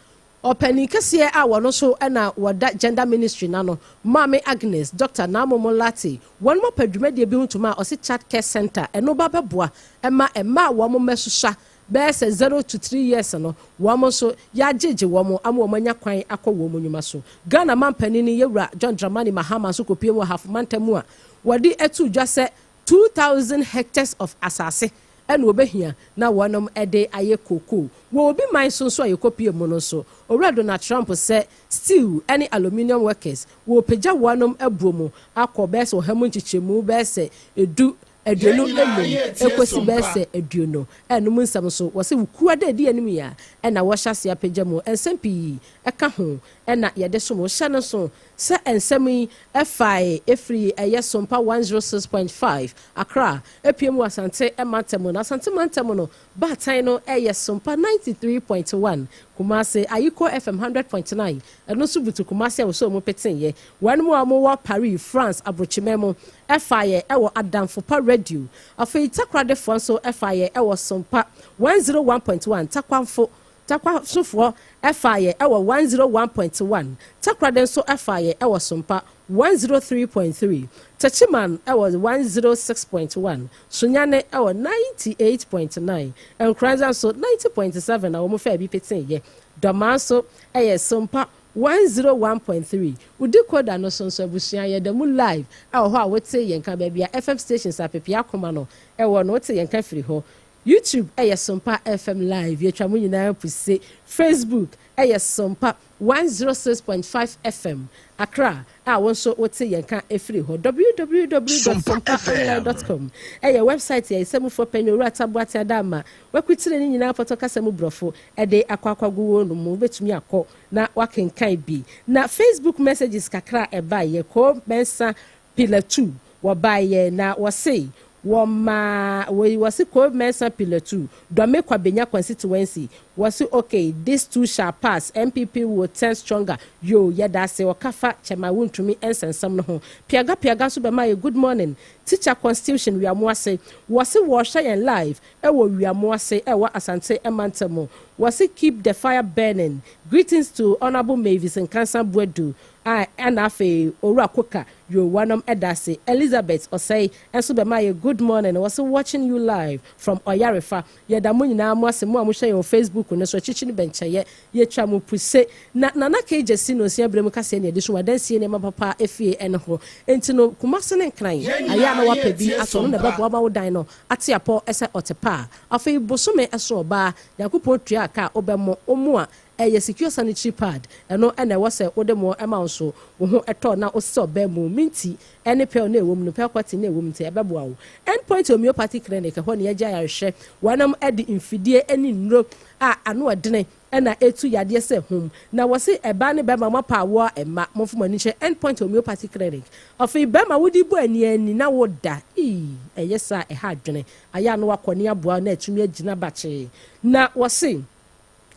ɔpanin kɛseɛ a wɔno nso na wɔda Gender Ministry n'ano, Maame Agnes Dr Namomo Late, wɔn mo pɛ dwumadie bi ho ntoma a ɔsi child care center, ɛno ba bɛboa ɛma mmaa a wɔn mmɛsosa bɛyɛ sɛ 0 to 3 years no, wɔn nso yɛagyegye wɔn ama wɔn anya kwan akɔ wɔn nnwuma so. Ghana mampanin no yɛwura John Dramani Mahama nso kɔpie mu wɔ Hafo mantam mu a wɔde ato dwa sɛ 2,000 hectares of asase ɛna wɔbɛhia na wɔnom de ayɛ kokoo wɔ obi man so. Nso a yɛkɔpie mu no nso, Owura Donald Trump sɛ steel ne aluminium workers wɔpagya wɔnom abuo mu akɔ bɛyɛ sɛ ɔha mu nkyekyɛmu bɛyɛ sɛ 10 25 ekosi bɛyɛ sɛ 20. Ɛnum nsɛm so wɔsɛ wukua dɛ edi anim yi a ɛna wɔhyɛ ase apagya mu. Nsɛm pii ɛka ho ɛna yɛde som hyɛ no so sɛ nsɛm yi ɛfae efiri ɛyɛ Sompa 106.5 Accra, epie mu Asante mantam no. Asante mantam no baatan no ɛyɛ Sompa 93.1 Kumase, Ayiko FM 100.9, ɛno nso butu Kumase a wɔsɛ wɔn petenyɛ. Wɔn mu a wɔwɔ Paris, France aburokyimɛ mu ɛfa yɛ ɛwɔ Adamfopa Radio. Afei Takoradefoɔ nso ɛfa yɛ ɛwɔ Sompa 101.1. Takwanfo Takwasofoɔ ɛfa yɛ ɛwɔ 101.1. Takoradi nso ɛfa yɛ ɛwɔ Sompa 103.3. Techiman ɛwɔ 106.1. Sunyane ɛwɔ 98.9. Nkoranza nso 90.7 na wɔn fɛ bi pete yɛ. Dɔmaa nso ɛyɛ Sompa 101.3. Wodi koda no so nso, abusua, yɛda mu live ɛwɔ hɔ a wote yɛn ka baabi a FM stations apepia akoma no ɛwɔ no, wote yɛn ka firi hɔ. YouTube ɛyɛ Sompa FM live, yɛtwa mu nyinaa puse. Facebook ɛyɛ Sompa 106.5 FM Accra a wɔn nso wote yɛn ka efiri hɔ. www.sompaonline.com ɛyɛ website yɛ nsɛmfoɔ panyin Owura Taboate Adama wakutire ne nyinaa pɔtɔ kasa mu borɔfo ɛde akɔ akɔgo wɔn no mu, wobɛtumi akɔ na wakenkan bi. Na Facebook messages kakra ɛba yɛ kɔ Mɛnsa Pillar 2 wɔbaayɛ na wɔse wɔmaa wɔsi kɔ Mɛnsa Pillar 2 Dɔme Kwabenya constituency, wɔsi okay, this too shall pass, NPP will turn stronger. Yo, yɛda ase. Ɔkafa kyɛma Wontumi nsɛnsɛm no ho piaga piaga nso bɛma yɛ. Good morning, teacher. Constitution Wiamu ase, wɔsi wɔrehwɛ yɛn live ɛwɔ Wiamu ase ɛwɔ Asante ɛmantam. Wɔsi keep the fire burning. Greetings to Honourable Mavis Nkansa Buedu. A ɛna afei Owura Koka Yowanom ɛda ase. Elizabeth Ɔsɛe ɛnso bɛma yɛ good morning. Wɔsɛ watching you live from Ɔyarefa. Yɛda mo nyinaa mo ase, mo a mohwɛ yɛn wɔ Facebook no so. Akyikyi no bɛnkyɛyɛ, yɛtwa mo puse na Nana Kegye si no osia berɛ mu kaseɛ ne yɛde so wadansie nneɛma papa efie ɛne hɔ. Enti no Kumase ne Nkran ayɛ a na wapɛ bi atɔ no na ɛbɛboa ma wo dan no ate apɔ ɛsɛ ɔte pa a. Afei bosome ɛso ɔbaa Nyankopɔn tua aka a wobɛmo wo a ɛyɛ Secure Sanitary Pad. Ɛno ɛna ɛwɔ sɛ wode mo ɛma wo so wo ho ɛtɔ na wosɛ ɔbɛn mu minti ɛne pɛl na ɛwɔ mu no, pɛl kɔte na ɛwɔ mu, nti ɛbɛboa wo. Endpoint Homeopathy Clinic, ɛhɔ ne yɛgye ayarehwɛ. Wɔnom ɛde mfidie ɛne nnuro a ano ɛdene ɛna etu yadeɛ sɛ hum na wɔsi ɛbaa ne bɛrima mo apa awoɔ ɛma mo ani kyerɛ Endpoint Homeopathy Clinic. Afei bɛrima wodi bɔ ani na woda ii ɛyɛ saa ɛha adwene ayɛ ano wakɔ ne aboa na ɛtumi agyina bakyee na wɔsi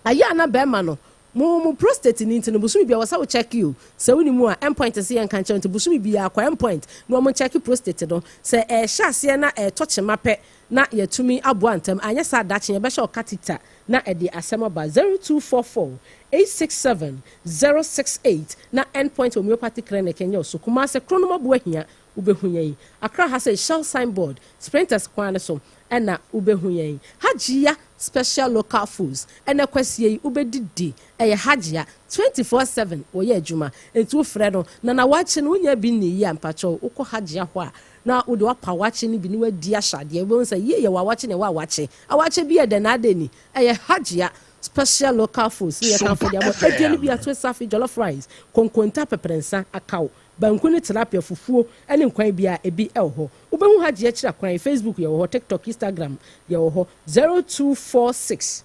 ayɛ ana bɛrima no mo prostate ni. Nti no busumi bia wɔsɛ wo check you sɛ woni mu a, Endpoint sɛ yɛnka nkyɛn. Nti busumi bia akɔ Endpoint na wɔn check prostate no sɛ ɛhyɛ aseɛ na ɛtɔ kyema pɛ na yɛtumi aboa ntɛm. Anyɛ saa adakye yɛbɛhyɛ ɔka tita na ɛde asɛm aba. 0244 867 068 na Endpoint Homeopathy Clinic nyɛ ɔso. Kumase Kronom Aboa Hia wobɛhu yɛn. Akra ha sɛ Shell signboard, Sprinters kwan no so ɛna wobɛhu yɛn. Hagyia Special Local Foods ɛna kwasie yi wobɛdidi. Ɛyɛ Hagyia 24/7 wɔyɛ adwuma, nti wofrɛ no na na wakye no wonya bi nni yi a, mpakyɛw wokɔ Hagyia hɔ a na wode wapa wakye no bi ne wadi ahyɛ adeɛ. Wobɛhu sɛ yie yɛ wɔ awakye na ɛwɔ awakye awakye bi yɛ dɛ na adɛ ni. Ɛyɛ Hagyia Special Local Foods ne yɛka fo deɛ abɔ aduane bi ato safi, jollof rice, konkonta, pɛpɛrɛnsa, akaw, banku ne tilapia, fufuo ne nkwan bi a ebi wɔ hɔ. Wobɛhu Hagyia akyira kwan. Facebook yɛwɔ hɔ, TikTok, Instagram yɛwɔ hɔ. 0246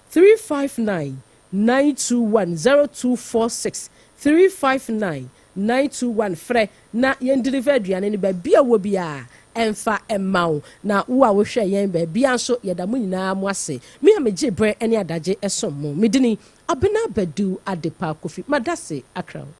359 921, 0246 359 921. Frɛ na yɛn deliver aduane no baabi a wɔ biara ɛmfa ɛma wo. Na wo a wohwɛ yɛn baabi a nso, yɛda mo nyinaa mo ase. Me a megye berɛ ne adagye ɛsom mo, medini Abena Badu Adepa Kofi Madase Akra.